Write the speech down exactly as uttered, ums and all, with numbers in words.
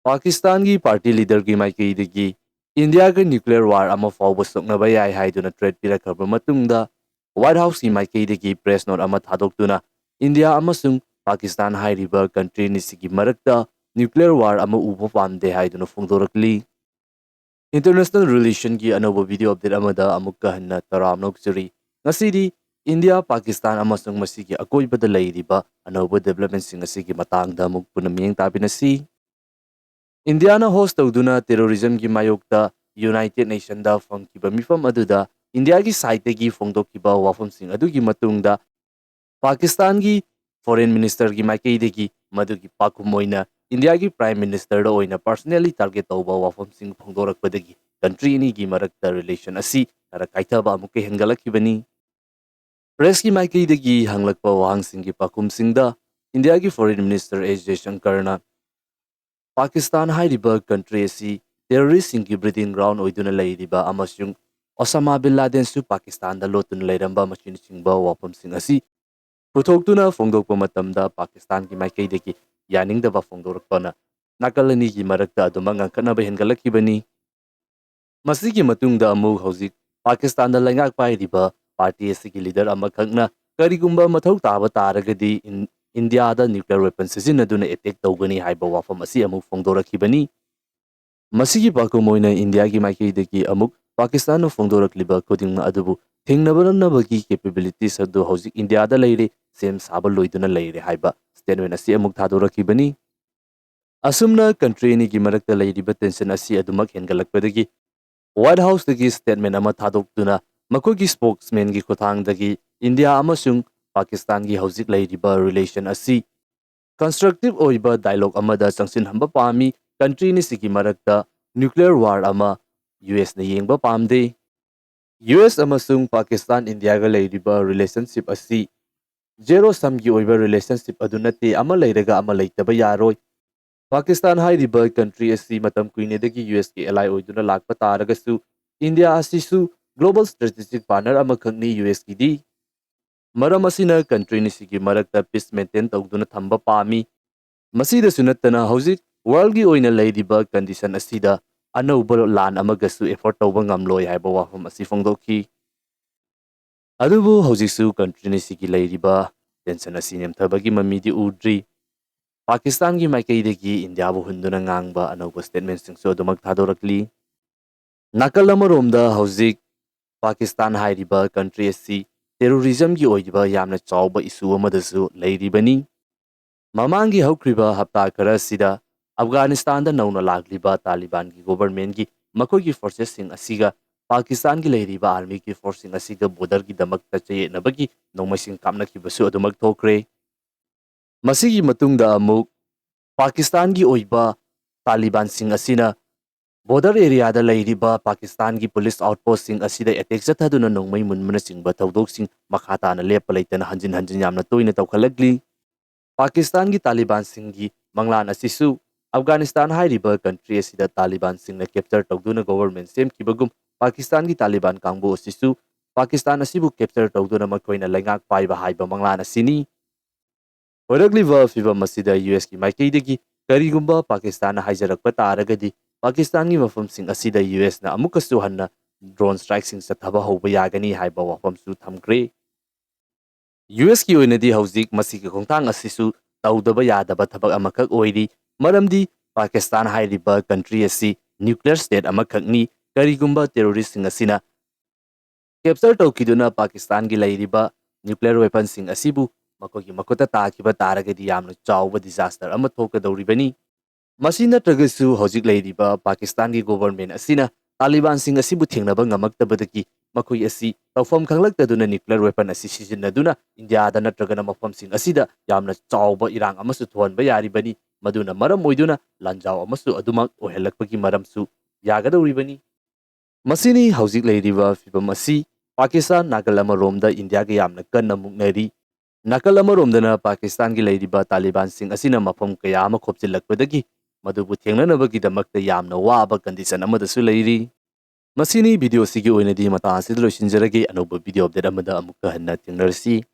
ꯄꯥꯀꯤꯁꯇꯥꯟꯒꯤ party leaderꯒꯤ ꯃꯥꯏꯀꯩꯗꯒꯤ ꯏꯟꯗꯤꯌꯥꯒ nuclear war ꯑꯃ ꯐꯥꯎꯕ ꯁꯣꯛꯅꯕ ꯌꯥꯏ ꯍꯥꯏꯗꯨꯅ threat ꯄꯤꯔꯛꯈ꯭ꯔꯕ ꯃꯇꯨꯡꯗ, White Houseꯀꯤ ꯃꯥꯏꯀꯩꯗꯒꯤ press note ꯑꯃ ꯊꯥꯗꯣꯛꯇꯨꯅ, ꯏꯟꯗꯤꯌꯥ ꯑꯃꯁꯨꯡ ꯄꯥꯀꯤꯁꯇꯥꯟ ꯍꯥꯏꯔꯤꯕ country ꯑꯅꯤꯁꯤꯒꯤ ꯃꯔꯛꯇ nuclear war ꯑꯃ ꯎꯕ ꯄꯥꯝꯗꯦ ꯍꯥꯏꯗꯨꯅ ꯐꯣꯡꯗꯣꯔꯛꯂꯤ꯫ International relationꯒꯤ ꯑꯅꯧꯕ video update ꯑꯃꯗ ꯑꯃꯨꯛꯀ ꯍꯟꯅ ꯇꯔꯥꯝꯅ ꯑꯣꯛꯆꯔꯤ꯫ ꯉꯁꯤꯗꯤ ꯏꯟꯗꯤꯌꯥ, ꯄꯥꯀꯤꯁꯇꯥꯟ ꯑꯃꯁꯨꯡ ꯃꯁꯤꯒꯤ ꯑꯀꯣꯏꯕꯗ ꯂꯩꯔꯤꯕ ꯑꯅꯧꯕ developmentꯁꯤꯡ ꯑꯁꯤꯒꯤ ꯃꯇꯥꯡꯗ ꯑꯃꯨꯛ ꯄꯨꯟꯅ ꯃꯤꯠꯌꯦꯡ ꯇꯥꯃꯤꯟꯅꯁꯤ꯫ ꯏꯟꯗꯤꯌꯥꯅ host ꯇꯧꯗꯨꯅ terrorismꯒꯤ ꯃꯥꯌꯣꯛꯇ United Nationꯗ ꯐꯪꯈꯤꯕ ꯃꯤꯐꯝ ꯑꯗꯨꯗ ꯏꯟꯗꯤꯌꯥꯒꯤ sideꯇꯒꯤ ꯐꯣꯡꯗꯣꯛꯈꯤꯕ ꯋꯥꯐꯝꯁꯤꯡ ꯑꯗꯨꯒꯤ ꯃꯇꯨꯡꯗ, ꯄꯥꯀꯤꯁꯇꯥꯟꯒꯤ foreign ministerꯒꯤ ꯃꯥꯏꯀꯩꯗꯒꯤ ꯃꯗꯨꯒꯤ ꯄꯥꯎꯈꯨꯝ ꯑꯣꯏꯅ ꯏꯟꯗꯤꯌꯥꯒꯤ prime ministerꯗ ꯑꯣꯏꯅ personally target ꯇꯧꯕ ꯋꯥꯐꯝꯁꯤꯡ ꯐꯣꯡꯗꯣꯔꯛꯄꯗꯒꯤ country ꯑꯅꯤꯒꯤ ꯃꯔꯛꯇ relation ꯑꯁꯤ ꯈꯔ ꯀꯥꯏꯊꯕ ꯑꯃꯨꯛꯀ ꯍꯦꯟꯒꯠꯂꯛꯈꯤꯕꯅꯤ꯫ Pressꯀꯤ ꯃꯥꯏꯀꯩꯗꯒꯤ ꯍꯪꯂꯛꯄ ꯋꯥꯍꯪꯁꯤꯡꯒꯤ ꯄꯥꯎꯈꯨꯝꯁꯤꯡꯗ ꯏꯟꯗꯤꯌꯥꯒꯤ foreign minister S Jaishankarꯅ ꯄꯥꯀꯤꯁꯇꯥꯟ ꯍꯥꯏꯔꯤꯕ country ꯑꯁꯤ terroristꯁꯤꯡꯒꯤ breeding ground ꯑꯣꯏꯗꯨꯅ ꯂꯩꯔꯤꯕ ꯑꯃꯁꯨꯡ Osama bin Ladenꯁꯨ ꯄꯥꯀꯤꯁꯇꯥꯟꯗ ꯂꯣꯠꯇꯨꯅ ꯂꯩꯔꯝꯕ ꯑꯁꯤꯅꯆꯤꯡꯕ ꯋꯥꯐꯝꯁꯤꯡ ꯑꯁꯤ ꯄꯨꯊꯣꯛꯇꯨꯅ ꯐꯣꯡꯗꯣꯛꯄ ꯃꯇꯝꯗ ꯄꯥꯀꯤꯁꯇꯥꯟꯒꯤ ꯃꯥꯏꯀꯩꯗꯒꯤ ꯌꯥꯅꯤꯡꯗꯕ ꯐꯣꯡꯗꯣꯔꯛꯄꯅ ꯅꯥꯀꯜ ꯑꯅꯤꯒꯤ ꯃꯔꯛꯇ ꯑꯗꯨꯃꯛ ꯉꯥꯡꯈꯠꯅꯕ ꯍꯦꯟꯒꯠꯂꯛꯈꯤꯕꯅꯤ꯫ ꯃꯁꯤꯒꯤ ꯃꯇꯨꯡꯗ ꯑꯃꯨꯛ ꯍꯧꯖꯤꯛ ꯄꯥꯀꯤꯁꯇꯥꯟꯗ ꯂꯩꯉꯥꯛ ꯄꯥꯏꯔꯤꯕ party ꯑꯁꯤꯒꯤ leader ꯑꯃꯈꯛꯅ ꯀꯔꯤꯒꯨꯝꯕ ꯃꯊꯧ ꯇꯥꯕ ꯇꯥꯔꯒꯗꯤ ꯏꯟ-, ꯏꯟꯗꯤꯌꯥꯗ nuclear weapon ꯁꯤꯖꯤꯟꯅꯗꯨꯅ attack ꯇꯧꯒꯅꯤ ꯍꯥꯏꯕ ꯋꯥꯐꯝ ꯑꯁꯤ ꯑꯃꯨꯛ ꯐꯣꯡꯗꯣꯔꯛꯈꯤꯕꯅꯤ꯫ ꯃꯁꯤꯒꯤ ꯄꯥꯎꯈꯨꯝ ꯑꯣꯏꯅ ꯏꯟꯗꯤꯌꯥꯒꯤ ꯃꯥꯏꯀꯩꯗꯒꯤ ꯑꯃꯨꯛ ꯄꯥꯀꯤꯁꯇꯥꯟꯅ ꯐꯣꯡꯗꯣꯔꯛꯂꯤꯕ ꯈꯨꯗꯤꯡꯃꯛ ꯑꯗꯨꯕꯨ ꯊꯦꯡꯅꯕ ꯉꯝꯅꯕꯒꯤ capabilities ꯑꯗꯨ ꯍꯧꯖꯤꯛ ꯏꯟꯗꯤꯌꯥꯗ ꯂꯩꯔꯦ, ꯁꯦꯝ ꯁꯥꯕ ꯂꯣꯏꯗꯨꯅ ꯂꯩꯔꯦ ꯍꯥꯏꯕ statement ꯑꯁꯤ ꯑꯃꯨꯛ ꯊꯥꯗꯣꯔꯛꯈꯤꯕꯅꯤ꯫ ꯑꯁꯨꯝꯅ country ꯑꯅꯤꯒꯤ ꯃꯔꯛꯇ ꯂꯩꯔꯤꯕ tension ꯑꯁꯤ ꯑꯗꯨꯃꯛ ꯍꯦꯟꯒꯠꯂꯛꯄꯗꯒꯤ White Houseꯇꯒꯤ statement ꯑꯃ ꯊꯥꯗꯣꯛꯇꯨꯅ ꯃꯈꯣꯏꯒꯤ spokesmanꯒꯤ ꯈꯨꯠꯊꯥꯡꯗꯒꯤ ꯏꯟꯗꯤꯌꯥ ꯑꯃꯁꯨꯡ ꯄꯥꯀꯤꯁꯇꯥꯟꯒꯤ ꯍꯧꯖꯤꯛ ꯂꯩꯔꯤꯕ relation ꯑꯁꯤ constructive ꯑꯣꯏꯕ dialogue ꯑꯃꯗ ꯆꯪꯁꯤꯟꯍꯟꯕ ꯄꯥꯝꯃꯤ꯫ Country ꯑꯅꯤꯁꯤꯒꯤ ꯃꯔꯛꯇ nuclear war ꯑꯃ USꯅ ꯌꯦꯡꯕ ꯄꯥꯝꯗꯦ꯫ US ꯑꯃꯁꯨꯡ ꯄꯥꯀꯤꯁꯇꯥꯟ ꯏꯟꯗꯤꯌꯥꯒ ꯂꯩꯔꯤꯕ relationship ꯑꯁꯤ zero sumꯒꯤ ꯑꯣꯏꯕ relationship ꯑꯗꯨ ꯅꯠꯇꯦ, ꯑꯃ ꯂꯩꯔꯒ ꯑꯃ ꯂꯩꯇꯕ ꯌꯥꯔꯣꯏ꯫ ꯄꯥꯀꯤꯁꯇꯥꯟ ꯍꯥꯏꯔꯤꯕ country ꯑꯁꯤ ꯃꯇꯝ ꯀꯨꯏꯅꯗꯒꯤ USꯀꯤ ally ꯑꯣꯏꯗꯨꯅ ꯂꯥꯛꯄ ꯇꯥꯔꯒꯁꯨ, ꯏꯟꯗꯤꯌꯥ ꯑꯁꯤꯁꯨ global strategic partner ꯑꯃꯈꯛꯅꯤ USꯀꯤꯗꯤ꯫ ꯃꯔꯝ ꯑꯁꯤꯅ country ꯑꯅꯤꯁꯤꯒꯤ ꯃꯔꯛꯇ peace maintain ꯇꯧꯗꯨꯅ ꯊꯝꯕ ꯄꯥꯝꯃꯤ꯫ ꯃꯁꯤꯗꯁꯨ ꯅꯠꯇꯅ ꯍꯧꯖꯤꯛ Worldꯒꯤ ꯑꯣꯏꯅ ꯂꯩꯔꯤꯕ condition ꯑꯁꯤꯗ ꯑꯅꯧꯕ ꯂꯥꯟ ꯑꯃꯒꯁꯨ afford ꯇꯧꯕ ꯉꯝꯂꯣꯏ ꯍꯥꯏꯕ ꯋꯥꯐꯝ ꯑꯁꯤ ꯐꯣꯡꯗꯣꯛꯈꯤ꯫ ꯑꯗꯨꯕꯨ ꯍꯧꯖꯤꯛꯁꯨ country ꯑꯁꯤꯒꯤ ꯂꯩꯔꯤꯕ tension ꯑꯁꯤ ꯅꯦꯝꯊꯕꯒꯤ ꯃꯃꯤꯗꯤ ꯎꯗ꯭ꯔꯤ꯫ ꯄꯥꯀꯤꯁꯇꯥꯟꯒꯤ ꯃꯥꯏꯀꯩꯗꯒꯤ ꯏꯟꯗꯤꯌꯥꯕꯨ ꯍꯨꯟꯗꯨꯅ ꯉꯥꯡꯕ ꯑꯅꯧꯕ statementꯁꯤꯡꯁꯨ ꯑꯗꯨꯃꯛ ꯊꯥꯗꯣꯔꯛꯂꯤ꯫ ꯅꯥꯀꯜ ꯑꯃꯔꯣꯝꯗ ꯍꯧꯖꯤꯛ ꯄꯥꯀꯤꯁꯇꯥꯟ ꯍꯥꯏꯔꯤꯕ country ꯑꯁꯤ terrorismꯒꯤ ꯑꯣꯏꯕ ꯌꯥꯝꯅ ꯆꯥꯎꯕ issue ꯑꯃꯗꯁꯨ ꯂꯩꯔꯤꯕꯅꯤ꯫ ꯃꯃꯥꯡꯒꯤ ꯍꯧꯈ꯭ꯔꯤꯕ ꯍꯞꯇꯥ ꯈꯔ ꯑꯁꯤꯗ ꯑꯐꯒꯥꯅꯤꯁꯇꯥꯟꯗ ꯅꯧꯅ ꯂꯥꯛꯂꯤꯕ ꯇꯥꯂꯤꯕꯥꯟꯒꯤ governmentꯒꯤ ꯃꯈꯣꯏꯒꯤ forcesꯁꯤꯡ ꯑꯁꯤꯒ ꯄꯥꯀꯤꯁꯇꯥꯟꯒꯤ ꯂꯩꯔꯤꯕ armyꯒꯤ forceꯁꯤꯡ ꯑꯁꯤꯒ borderꯒꯤꯗꯃꯛꯇ ꯆꯌꯦꯠꯅꯕꯒꯤ ꯅꯣꯡꯃꯩꯁꯤꯡ ꯀꯥꯞꯅꯈꯤꯕꯁꯨ ꯑꯗꯨꯃꯛ ꯊꯣꯛꯈ꯭ꯔꯦ꯫ ꯃꯁꯤꯒꯤ ꯃꯇꯨꯡꯗ ꯑꯃꯨꯛ ꯄꯥꯀꯤꯁꯇꯥꯟꯒꯤ ꯑꯣꯏꯕ ꯇꯥꯂꯤꯕꯥꯟꯁꯤꯡ ꯑꯁꯤꯅ border areaꯗ ꯂꯩꯔꯤꯕ ꯄꯥꯀꯤꯁꯇꯥꯟꯒꯤ police outpostꯁꯤꯡ ꯑꯁꯤꯗ attack ꯆꯠꯊꯗꯨꯅ ꯅꯣꯡꯃꯩ ꯃꯨꯟꯕꯅꯆꯤꯡꯕ ꯊꯧꯗꯣꯛꯁꯤꯡ ꯃꯈꯥ ꯇꯥꯅ ꯂꯦꯞꯄ ꯂꯩꯇꯅ ꯍꯟꯖꯤꯟ ꯍꯟꯖꯤꯟ ꯌꯥꯝꯅ ꯇꯣꯏꯅ ꯇꯧꯈꯠꯂꯛꯂꯤ꯫ ꯄꯥꯀꯤꯁꯇꯥꯟꯒꯤ ꯇꯥꯂꯤꯕꯥꯟꯁꯤꯡꯒꯤ ꯃꯪꯂꯥꯟ ꯑꯁꯤꯁꯨ ꯑꯐꯒꯥꯅꯤꯁꯇꯥꯟ ꯍꯥꯏꯔꯤꯕ country ꯑꯁꯤꯗ ꯇꯥꯂꯤꯕꯥꯟꯁꯤꯡꯅ capture ꯇꯧꯗꯨꯅ government ꯁꯦꯝꯈꯤꯕꯒꯨꯝ ꯄꯥꯀꯤꯁꯇꯥꯟꯒꯤ ꯇꯥꯂꯤꯕꯥꯟ ꯀꯥꯡꯕꯨ ꯑꯁꯤꯁꯨ ꯄꯥꯀꯤꯁꯇꯥꯟ ꯑꯁꯤꯕꯨ capture ꯇꯧꯗꯨꯅ ꯃꯈꯣꯏꯅ ꯂꯩꯉꯥꯛ ꯄꯥꯏꯕ ꯍꯥꯏꯕ ꯃꯪꯂꯥꯟ ꯑꯁꯤꯅꯤ꯫ ꯑꯣꯏꯔꯛꯂꯤꯕ ꯐꯤꯚꯝ ꯑꯁꯤꯗ USꯀꯤ ꯃꯥꯏꯀꯩꯗꯒꯤ ꯀꯔꯤꯒꯨꯝꯕ ꯄꯥꯀꯤꯁꯇꯥꯟꯅ ꯍꯥꯏꯖꯔꯛꯄ ꯇꯥꯔꯒꯗꯤ ꯄꯥꯀꯤꯁꯇꯥꯟꯒꯤ ꯃꯐꯝꯁꯤꯡ ꯑꯁꯤꯗ USꯅ ꯑꯃꯨꯛꯀꯁꯨ ꯍꯟꯅ drone strikeꯁꯤꯡ ꯆꯠꯊꯕ ꯍꯧꯕ ꯌꯥꯒꯅꯤ ꯍꯥꯏꯕ ꯋꯥꯐꯝꯁꯨ ꯊꯝꯈ꯭ꯔꯦ꯫ USꯀꯤ ꯑꯣꯏꯅꯗꯤ ꯍꯧꯖꯤꯛ ꯃꯁꯤꯒꯤ ꯈꯣꯡꯊꯥꯡ ꯑꯁꯤꯁꯨ ꯇꯧꯗꯕ ꯌꯥꯗꯕ ꯊꯕꯛ ꯑꯃꯈꯛ ꯑꯣꯏꯔꯤ, ꯃꯔꯝꯗꯤ ꯄꯥꯀꯤꯁꯇꯥꯟ ꯍꯥꯏꯔꯤꯕ country ꯑꯁꯤ nuclear state ꯑꯃꯈꯛꯅꯤ꯫ ꯀꯔꯤꯒꯨꯝꯕ terroristꯁꯤꯡ ꯑꯁꯤꯅ capture ꯇꯧꯈꯤꯗꯨꯅ ꯄꯥꯀꯤꯁꯇꯥꯟꯒꯤ ꯂꯩꯔꯤꯕ nuclear weaponꯁꯤꯡ ꯑꯁꯤꯕꯨ ꯃꯈꯣꯏꯒꯤ ꯃꯈꯨꯠꯇ ꯇꯥꯈꯤꯕ ꯇꯥꯔꯒꯗꯤ ꯌꯥꯝꯅ ꯆꯥꯎꯕ disaster ꯑꯃ ꯊꯣꯛꯀꯗꯧꯔꯤꯕꯅꯤ꯫ ꯃꯁꯤ ꯅꯠꯇ꯭ꯔꯒꯁꯨ ꯍꯧꯖꯤꯛ ꯂꯩꯔꯤꯕ ꯄꯥꯀꯤꯁꯇꯥꯟꯒꯤ government ꯑꯁꯤꯅ ꯇꯥꯂꯤꯕꯥꯟꯁꯤꯡ ꯑꯁꯤꯕꯨ ꯊꯦꯡꯅꯕ ꯉꯝꯃꯛꯇꯕꯗꯒꯤ ꯃꯈꯣꯏ ꯑꯁꯤ ꯇꯧꯐꯝ ꯈꯪꯂꯛꯇꯗꯨꯅ nuclear weapon ꯑꯁꯤ ꯁꯤꯖꯤꯟꯅꯗꯨꯅ ꯏꯟꯗꯤꯌꯥꯗ ꯅꯠꯇ꯭ꯔꯒꯅ ꯃꯐꯝꯁꯤꯡ ꯑꯁꯤꯗ ꯌꯥꯝꯅ ꯆꯥꯎꯕ ꯏꯔꯥꯡ ꯑꯃꯁꯨ ꯊꯣꯛꯍꯟꯕ ꯌꯥꯔꯤꯕꯅꯤ꯫ ꯃꯗꯨꯅ ꯃꯔꯝ ꯑꯣꯏꯗꯨꯅ ꯂꯥꯟꯖꯥꯎ ꯑꯃꯁꯨ ꯑꯗꯨꯃꯛ ꯑꯣꯏꯍꯜꯂꯛꯄꯒꯤ ꯃꯔꯝꯁꯨ ꯌꯥꯒꯗꯧꯔꯤꯕꯅꯤ꯫ ꯃꯁꯤꯅꯤ ꯍꯧꯖꯤꯛ ꯂꯩꯔꯤꯕ ꯐꯤꯚꯝ ꯑꯁꯤ꯫ ꯄꯥꯀꯤꯁꯇꯥꯟ ꯅꯥꯀꯜ ꯑꯃꯔꯣꯝꯗ ꯏꯟꯗꯤꯌꯥꯒ ꯌꯥꯝꯅ ꯀꯟꯅ ꯃꯨꯛꯅꯔꯤ꯫ ꯅꯥꯀꯜ ꯑꯃꯔꯣꯝꯗꯅ ꯄꯥꯀꯤꯁꯇꯥꯟꯒꯤ ꯂꯩꯔꯤꯕ ꯇꯥꯂꯤꯕꯥꯟꯁꯤꯡ ꯑꯁꯤꯅ ꯃꯐꯝ ꯀꯌꯥ ꯑꯃ ꯈꯣꯞꯆꯤꯜꯂꯛꯄꯗꯒꯤ ꯃꯗꯨꯕꯨ ꯊꯦꯡꯅꯅꯕꯒꯤꯗꯃꯛꯇ ꯌꯥꯝꯅ ꯋꯥꯕ condition ꯑꯃꯗꯁꯨ ꯂꯩꯔꯤ꯫ ꯃꯁꯤꯅꯤ video ꯑꯁꯤꯒꯤ ꯑꯣꯏꯅꯗꯤ ꯃꯇꯥꯡ ꯑꯁꯤꯗ ꯂꯣꯏꯁꯤꯟꯖꯔꯒꯦ꯫ ꯑꯅꯧꯕ video update ꯑꯃꯗ ꯑꯃꯨꯛꯀ ꯍꯟꯅ ꯊꯦꯡꯅꯔꯁꯤ꯫